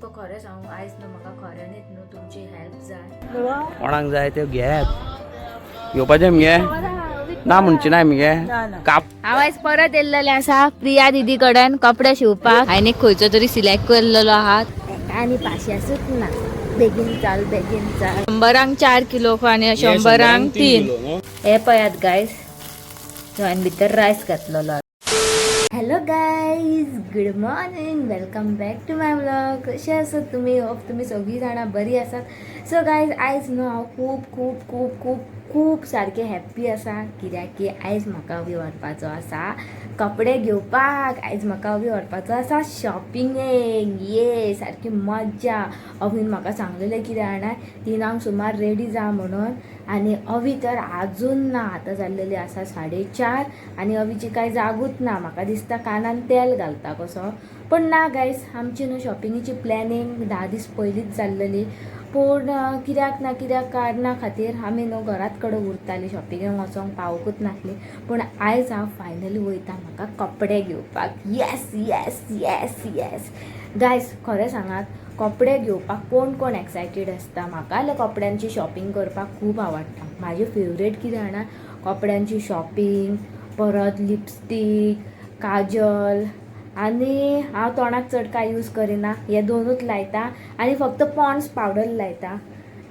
तुमकां खरें सांगू आयज न्हू म्हाका खऱ्यांनीच न्हू तुमची हेल्प जाय. कोणाक जाय ते घेत घेवपाचें मगे ना म्हणचे ना मगे काप. हांव आयज परत येयल्लेलें आसा प्रिया दिदी कडेन कपडे शिवपाक. हांवें एक खंयचो तरी सिलेक्ट केल्लेलो आहा आनी पाशेसूच ना. बेगीन चाल बेगीन चाल. 100 4 किलो आनी 100 3. हे पळयात गायस, हांवें भितर रायस घातलेलो. Hello guys, good morning, welcome back to my vlog. कशे आसात तुमी? होप तुमी सगळीं जाणां बरी आसात. सो गायज, आयज न्हू हांव खूब खूब खूब खूब खूब सारकें हॅप्पी आसा, कित्याक की आयज म्हाका अवी व्हरपाचो आसा कपडे घेवपाक. आयज म्हाका अवी व्हरपाचो आसा शॉपिंगेक. ये सारकी मज्जा. अवीन म्हाका सांगलेलें कितें जाणा, 3 सुमार रेडी जा म्हणून, आनी अवी तर आजून ना. आतां जाल्लेली आसा 4:30 आनी अवीची कांय जागूच ना. म्हाका दिसता कानान तेल घालता कसो. पण ना गायस, आमची न्हू शॉपिंगेची प्लॅनिंग 10 दीस पयलींच जाल्लेली, पूण कित्याक ना कित्याक कारणा खातीर आमी न्हू घरात कडेन उरताली, शॉपिंगेक वचोंक पावकूच नासली. पूण आयज हांव फायनली वयता म्हाका कपडे घेवपाक. Yes yes yes yes guys, खरें सांगात, कपडे घेवपाक कोण कोण एक्सायटेड आसता? म्हाका जाल्यार कपड्यांची शॉपिंग करपाक खूब आवडटा. म्हाजें फेवरेट कितें जाणा? कपड्यांची शॉपिंग, परत लिपस्टीक, काजल. आनी हांव तोंडाक चड कांय यूज करिना, हे दोनूच लायता आनी फक्त पॉन्ड्स पावडर लायता.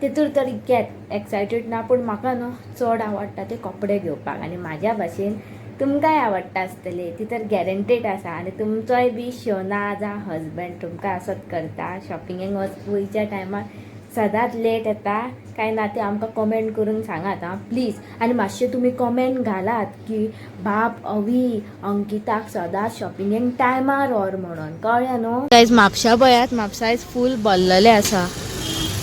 तितूर तर इतकें एक्सायटेड ना, पूण म्हाका न्हू चड आवडटा ते कपडे घेवपाक. आनी म्हाज्या भाशेन तुमकांय आवडटा आसतली ती तर गॅरंटेड आसा. आनी तुमचोय बी शोना जावं हजबंड तुमकां असोच करता, शॉपिंगेक वयच्या टायमार सदांच लेट येता काय ना, ते आमकां कमेंट करून सांगात आं प्लीज. आनी मातशें तुमी कमेंट घालात की बाब अवी अंकिताक सदांच शॉपिंगेक टायमार व्हर म्हणून, कळ्ळें न्हू गायज? म्हापशा पळयात, म्हापसा आयज फूल भरलेलें आसा.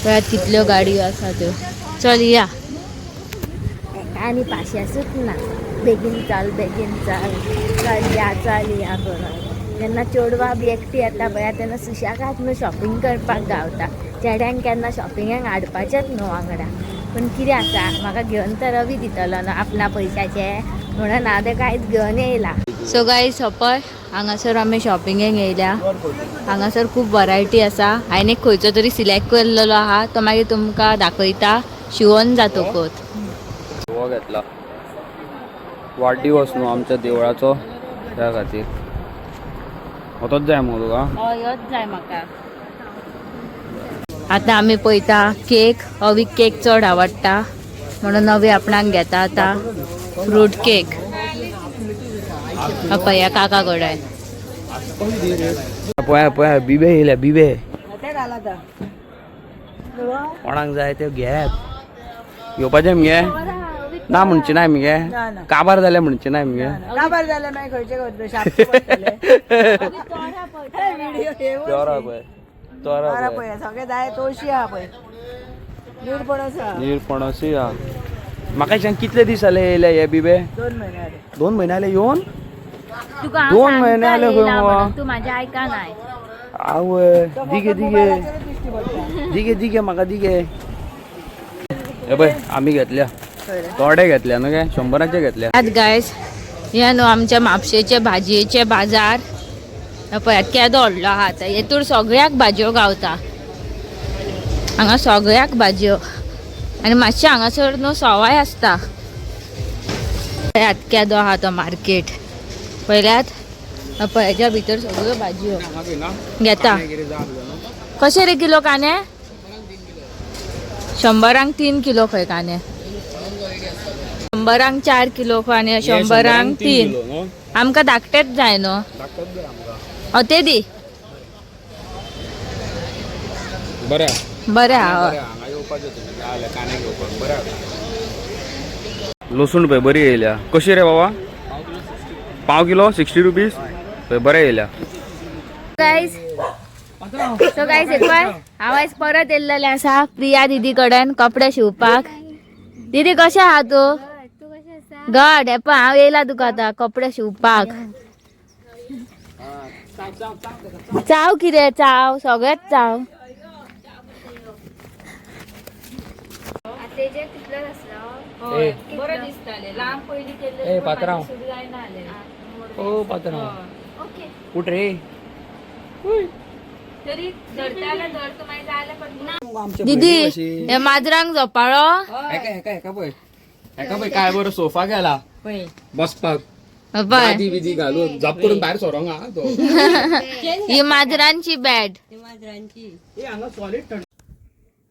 पळयात कितल्यो गाडयो आसा त्यो. चल या. आनी पाशेसूच ना. बेगीन चाल बेगीन चाल, चल या चल या करून. जेन्ना चेडवां बी एकटी येता पळया, तेन्ना सुशेगाद न्हू शॉपिंग करपाक गावता. चेड्यांक केन्ना शॉपिंगाक हाडपाचेच न्हू वांगडा. पूण कितें आसा, म्हाका घेवन तर रवी दितलो न्हू आपणा पयशाचे, म्हणून हांव तेका आयज घेवन येयला. सो गायज, पळय हांगासर आमी शॉपिंगेक येयल्या. हांगासर खूब वरायटी आसा. हांवें एक खंयचो तरी सिलेक्ट केल्लेलो आहा, तो मागीर तुमकां दाखयता शिवोन जातकूच. हो घेतला, वाडदिवस न्हू आमच्या देवळाचो, त्या खातीर. होतोच जाय मगो तुका? हय, होच जाय म्हाका. आतां आमी पळयता केक. अवीक केक चड आवडटा म्हणून अवी आपणाक घेता आतां फ्रूट केक. पळया काका कडेन. पळया पळया, बिबे येयल्या बिबे. कोणाक जाय ते घेत. घेवपाचें मगे ना म्हणचे ना मगे, काबार जालें म्हणचे ना मगे. काबार जाल्यार मागीर खंयचे करतले? शापचे पडटले. तोरा पळय, तोरा तोरा पळय. पळय, सगळे जाय तोशी आहा पळय, निरपणस आहा. नीर पणसूय आहा. म्हाका सांग, कितले दीस जाले येयले हे बिबे? 2 म्हयने जाले. 2 म्हयने जाले येवन? तुका हांव 2 म्हयने सांगता जाले खंय येयला मगो. म्हणून, तूं म्हाजें आयकनाय. आवय, दिगे दिगे. मोबायलाचेरूच दिश्टी पडटा. दिगे दिगे, म्हाका दिगे. हे पळय, आमी घेतल्या थोडे घेतल्या न्हू गे, 100 घेतल्या. आत गायस, हे न्हू आमच्या म्हापशेचे भाजयेचे बाजार. हे पळयात केदो व्हडलो आहा. आतां हेतूर सगळ्याक भाजयो गावता हांगा, सगळ्याक भाजयो. आनी मातशें हांगासर न्हू सवाय आसता. पळयात केदो आहा तो मार्केट. पळयल्यात, पळय हेज्या भितर सगळ्यो भाजयो घेता. कशे रे किलो कांदे? 100 3 किलो खंय कांदे. 100 4 किलो आनी 100 3. आमकां धाकटेच जाय न्हू. हय ते दी. बरें. बरें आहा, हय. हांगा येवपाचें तुमी जाल्यार कांदे घेवपाक. बरें, लसूण पळय बरी येयल्या. कशी रे बाबा? पाव किलो 60 रुपीज. पळय बरें येयल्या. गायज, सो गायज, पळय हांव आयज परत येयल्लेलें आसा प्रिया दिदी कडेन कपडे शिवपाक. दिदी, कशें आहा तूं? घट. हे पळय, हांव येयला तुका आतां कपडे शिवपाक. चाव कितें चाव, सगळेच चाव. बरें दिसतालें लांब पयलीं केल्लें. ए, पात्रांव. ओ पात्रांव, उठ रे. तरी धरता धर तूं. दीदी हे माजरांक झोपाळो. हेका हेका हेका पळय, हेका पळय, काय बरो सोफा केला बसपाक. पळय. गादी बिदी घालून जप करून भायर सरोंक हा तो. ही माजरांची बॅड.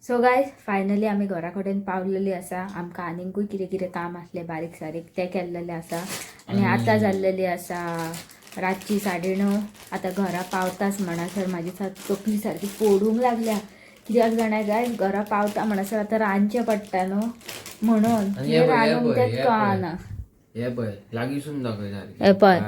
सो गायज फायनली आमी घरा कडेन पावलेली आसा. आमकां आनीकूय कितें कितें काम आसलें बारीक सारीक तें केल्लेलें आसा. आनी आतां जाल्लेली आसा रातची 9:30. आतां घरा पावताच म्हणसर म्हाजी तकली सारकी फोडूंक लागल्या. कित्याक जाणा गायज, घरा पावता म्हणसर आतां रांदचें पडटा न्हू, म्हणून कितें रांदूंक तेंच कळना. हे पळय, लागींसून दाखय सारकें. हे पळय.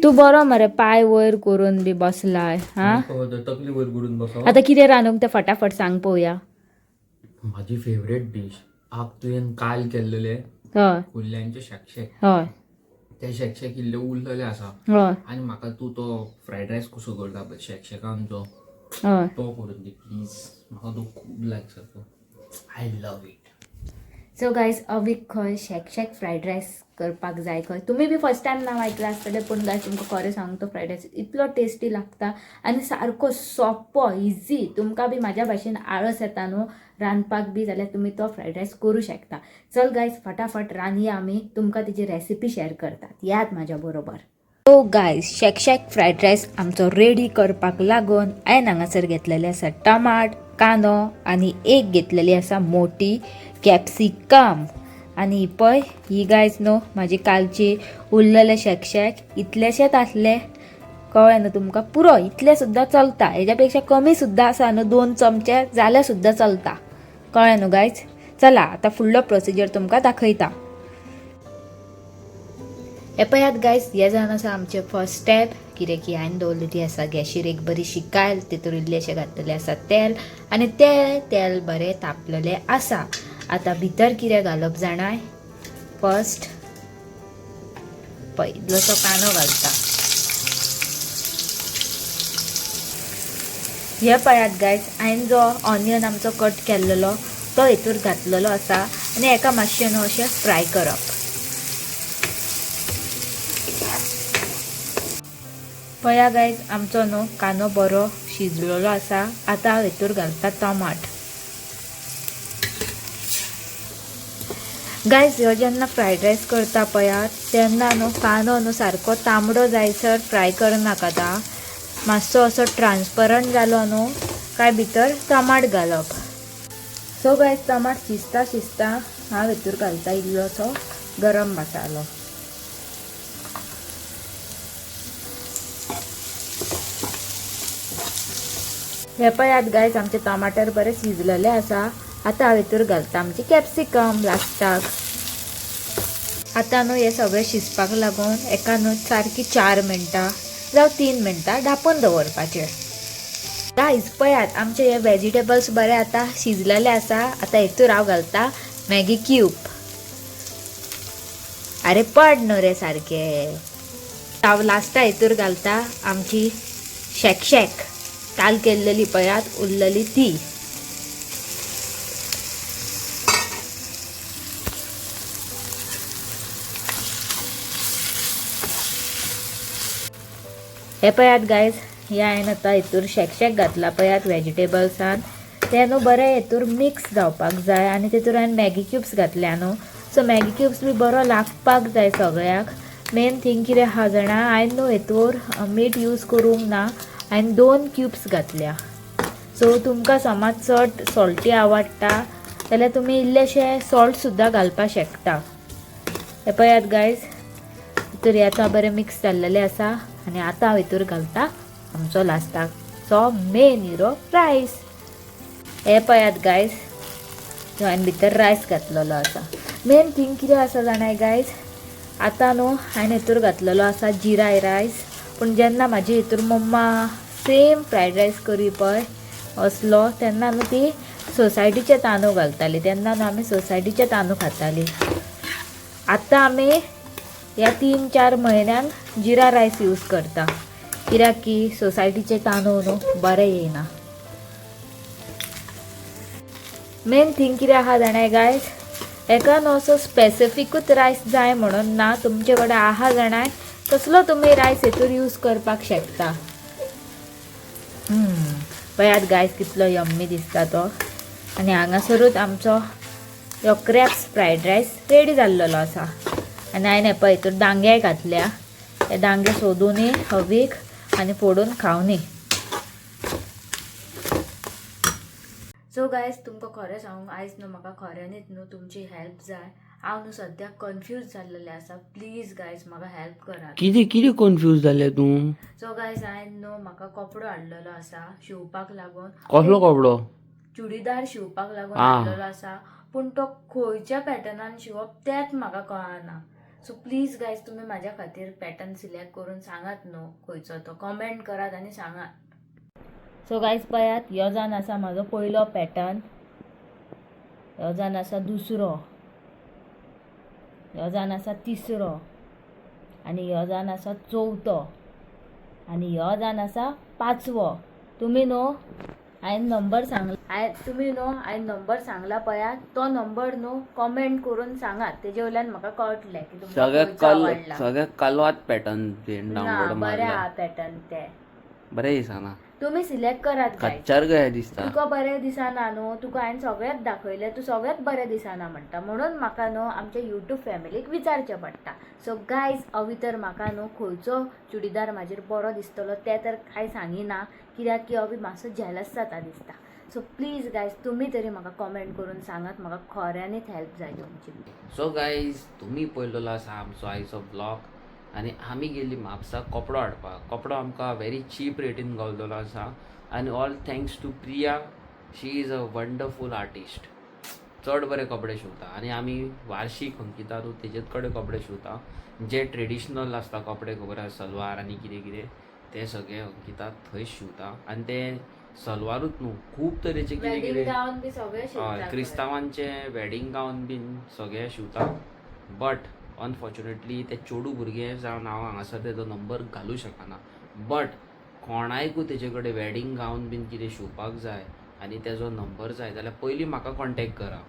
तूं बरो मरे पांय वयर करून बी बसलाय. हा, तकली वयर करून बसो. आतां कितें रांदूंक तें फटाफट सांग पळोवया. माझी फेवरेट डिश आप तुवें काल केल्लेले कुल्ल्यांचे शेकशेक. ते शेकशेक इल्ले उरलेले आसा. आनी म्हाका तूं तो फ्रायड रायस कसो करता पळय शेकशेकांचो, तो करून दी प्लीज. म्हाका तो खूब लायक जाता. I love it. So guys, Avik खंय शेक शेक फ्रायड रायस करपाक जाय खंय. तुमी बी फर्स्ट टायम नांव आयकलां आसतलें, पूण गायज तुमकां खरें सांगू, तो फ्रायड रायस इतलो टेस्टी लागता आनी सारको सोंपो इजी. तुमकां बी म्हाज्या भाशेन आळस येता न्हू रांदपाक बी जाल्यार तुमी तो फ्रायड रायस करूं शकता. चल गायज फटाफट रांदया आमी, तुमकां तेजी रेसिपी शेअर करतात, यात म्हाज्या बरोबर. So guys, shake shake fried rice आमचो रेडी करपाक लागून हांवें हांगासर घेतलेले आसा टमाट, कांदो आनी एक घेतलेली आसा मोटी कॅप्सिकम. आनी पळय ही गायज न्हू म्हाजी कालची उरलेले शेकशेक इतलेशेच आसले, कळ्ळें न्हू तुमकां? पुरो इतलें सुद्दां चलता, हेज्या पेक्षा कमी सुद्दां आसा न्हू, 2 चमचे जाल्यार सुद्दां चलता, कळ्ळें न्हू गायज? चला आतां फुडलो प्रोसिजर तुमकां दाखयता. हे पळयात गायज, हे जावन आसा आमचें फर्स्ट स्टेप. कितें की हांवें दवरली ती आसा गॅशीर एक बरी शिकायल, तितूर इल्लेशें घातलेलें आसा तेल आनी तें तेल बरें तापलेलें आसा. आतां भितर कितें घालप जाणाय, फर्स्ट पळय इल्लोसो कांदो घालता. हे पळयात गायज, हांवें जो ऑनियन आमचो कट केल्लेलो तो हितूर घातलेलो आसा आनी हेका मातशें न्हू अशें फ्राय करप. पळया गायज, आमचो न्हू कांदो बरो शिजलेलो आसा. आतां हांव हितूर घालता टमाट. गायज ह्यो जेन्ना फ्रायड रायस करता पळयात तेन्ना न्हू कांदो न्हू सारको तांबडो जायसर फ्राय करनाकात. मातसो असो ट्रान्सपरंट जालो न्हू काय भितर टमाट घालप. सो गायज टमाट शिजता शिजता हांव हितूर घालता इल्लोसो गरम मसालो. हे पळयात गायज, आमचे टमाटर बरे शिजलेले आसा. आतां हांव हितूर घालता आमची कॅप्सिकम लास्टाक. आतां न्हू हे सगळें शिजपाक लागून एका न्हू सारकी 4 मिनटां जावं 3 मिनटां धांपून दवरपाचें. गायज पळयात आमचे हे वेजिटेबल्स बरे आतां शिजलेले आसा. आतां हितूर हांव घालता मॅगी क्यूब. अरे पड न्हू रे सारकें. हांव लास्टा हितूर घालता आमची शेकशेक काल केल्लेली पळयात उरलेली ती. हे पळयात गायज, हे हांवें आतां हितूर शेकशेक घातला पळयात वेजिटेबल्सान, तें न्हू बरें हितूर मिक्स जावपाक जाय. आनी तितूर हांवें मॅगी क्यूब्स घातल्या न्हू, सो मॅगी क्यूब्स बी बरो लागपाक जाय सगळ्याक. मेन थींग कितें आहा जाणा, हांवें न्हू हितूर मीठ यूज करूंक ना, हांवें 2 क्यूब्स घातल्या. सो तुमकां समज चड सॉल्टी आवडटा जाल्यार तुमी इल्लेशे सॉल्ट सुद्दां घालपाक शकता. हे पळयात गायज, हितूर हें आतां बरें मिक्स जाल्लेलें आसा. आनी आतां हांव हितूर घालता आमचो लास्टाचो मेन हिरो रायस. हे पळयात गायज, हांवें भितर रायस घातलेलो आसा. मेन थींग कितें आसा जाणाय गायज, आतां न्हू हांवें हितूर घातलेलो आसा जिरा रायस. पूण जेन्ना म्हाजी हितूर मम्मा सेम फ्रायड रायस करी पळय असलो, तेन्ना न्हू ती सोसायटीचे तांदूळ घालताली, तेन्ना न्हू आमी सोसायटीचे तांदूळ खाताली. आतां आमी ह्या 3-4 म्हयन्यान जिरा रायस यूज करता, कित्याक की सोसायटीचे तांदूळ न्हू बरें येयना. मेन थींग कितें आहा जाणाय गायज, एका न्हू असो स्पेसिफिकूच रायस जाय म्हणून ना, तुमचे कडेन आहा जाणाय कसलो तुमी रायस हेतूर यूज करपाक शकता. पळयात गायस कितलो यम्मी दिसता तो. आनी हांगासरूच आमचो ह्यो क्रॅप्स फ्रायड रायस रेडी जाल्लेलो आसा. आनी हांवें पळय हितूर दांगेय घातल्या, ते दांगे सोदूनय हवीक आनी फोडून खावनी. सो गायज तुमकां खरें सांगूंक आयज न्हू म्हाका खऱ्यांनीच न्हू तुमची हेल्प जाय. हांव न्हू सद्याक कन्फ्यूज जाल्लेलें आसा. प्लीज गायज म्हाका हेल्प करात. कितें कितें कन्फ्यूज जालें तूं? सो गायज हांवें न्हू म्हाका कपडो हाडलेलो आसा शिंवपाक लागून. कसलो कपडो? चुडीदार शिंवपाक लागून हाडलेलो आसा, पूण तो खंयच्या पॅटर्नान शिंवप तेंच म्हाका कळना. सो प्लीज गायज तुमी म्हाज्या खातीर पॅटर्न सिलेक्ट करून सांगात न्हू खंयचो तो, कमेंट करात आनी सांगात. सो गायज पळयात ह्यो जावन आसा म्हाजो पयलो पॅटर्न, ह्यो जावन आसा दुसरो, ह्यो जावन आसा तिसरो आनी ह्यो जावन आसा चवथो आनी ह्यो जावन आसा पांचवो. तुमी न्हू हांवें नंबर सांगला, तुमी न्हू हांवें नंबर सांगला पळयात, तो नंबर न्हू कॉमेंट करून सांगात, तेजे वयल्यान म्हाका कळटलें की तुमकां खंयचो आवडला. सगळे कलवात पॅटर्न ना डाउनलोड बरें मारला. आहा पॅटर्न ते, बरें दिसना, तुमी सिलेक्ट करात गायज. खच्चर कशें दिसता. तुका बरें दिसना न्हू, तुका हांवें सगळेंच दाखयलें, तूं सगळेंच बरें दिसना म्हणटा, म्हणून म्हाका न्हू आमच्या युट्यूब फॅमिलीक विचारचें पडटा. सो गायज अवी तर म्हाका न्हू खंयचो चुडीदार म्हाजेर बरो दिसतलो तें तर कांय सांगिना, कित्याक की अवी मातसो जेलस जाता दिसता. सो प्लीज गायज तुमी तरी म्हाका कॉमेंट करून सांगात, म्हाका खऱ्यांनीच हेल्प जाय तुमची. सो गायज तुमी पळयलेलो आसा आमचो आयचो ब्लॉग आनी आमी गेल्ली म्हापसा कपडो हाडपाक. कपडो आमकां व्हेरी चीप रेटीन गावलेलो आसा आनी all thanks to Priya, she is a wonderful artist. चड बरे कपडे शिंवता आनी आमी वार्शीक अंकिता न्हू तेजेच कडेन कपडे शिंवता, जे ट्रेडिशनल आसता कपडे खबर आसा, सलवार आनी कितें कितें ते सगळे अंकिता थंय शिंवता. आनी ते सलवारूच न्हू खूब तरेचे कितें वेडींग कितें गावन बी सगळें हय शिंवता. क्रिस्तांवांचे वेडींग गावन बीन सगळे शिंवता. बट अनफॉर्च्युनेटली ते चेडूं भुरगें जावन हांव हांगासर तेजो नंबर घालूं शकना. बट कोणायकूय तेजे कडेन वेडींग गावन बीन कितें शिंवपाक जाय आनी तेजो नंबर जाय जाल्यार पयलीं म्हाका कॉन्टेक्ट करा.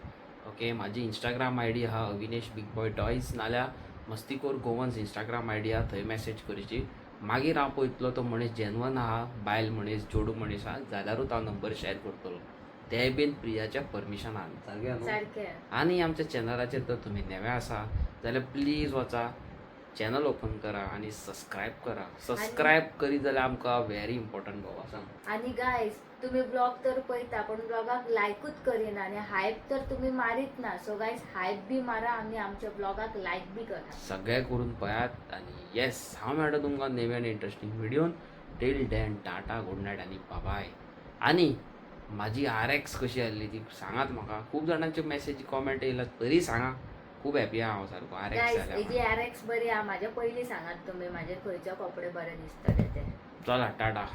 ओके, म्हाजी इंस्टाग्राम I D आहा अविनेश बीग बॉय टॉयज, नाल्यार मस्तीखोर गोवन्स इंस्टाग्राम I D आहा, थंय मॅसेज करची. मागीर हांव पळयतलो तो मनीस जेन्युअन आहा, बायल मनीस चेडूं मनीस आहा जाल्यारूच हांव नंबर शेअर करतलो, ते बीन प्रियाच्या परमिशनान. सारकें न्हू? सारकें. आनी आमच्या चॅनलाचेर जर तुमी नवे आसा जाल्यार प्लीज वचा, चॅनल ओपन करा आनी सबस्क्रायब करा. सबस्क्रायब करीत जाल्यार आमकां व्हेरी इम्पॉर्टंट बाबा सांग. आनी गायज तुम्ही ब्लॉग तर पळयता पण ब्लॉगाक लायकूच करिना आनी हायप तर तुम्ही मारीत ना. सो गायज हायप बी मारा आनी आमच्या ब्लॉगाक लायक बी करा. सगळें करून पळयात आनी येस हांव मेळटा तुमकां नवे आनी interesting व्हिडियोन. Till then tata, good night आनी बाय. आनी म्हाजी RX कशी आसली ती सांगात म्हाका. खूब जाणांचे मॅसेज कॉमेंट येयला तरी सांगा, खूब हॅपी आहा हांव सारको RX guys जाल्या. हेजी RX बरी आहा, म्हाज्या पयलीं सांगात तुमी म्हाजेर खंयचे कपडे बरे दिसतले ते. चला टाटा.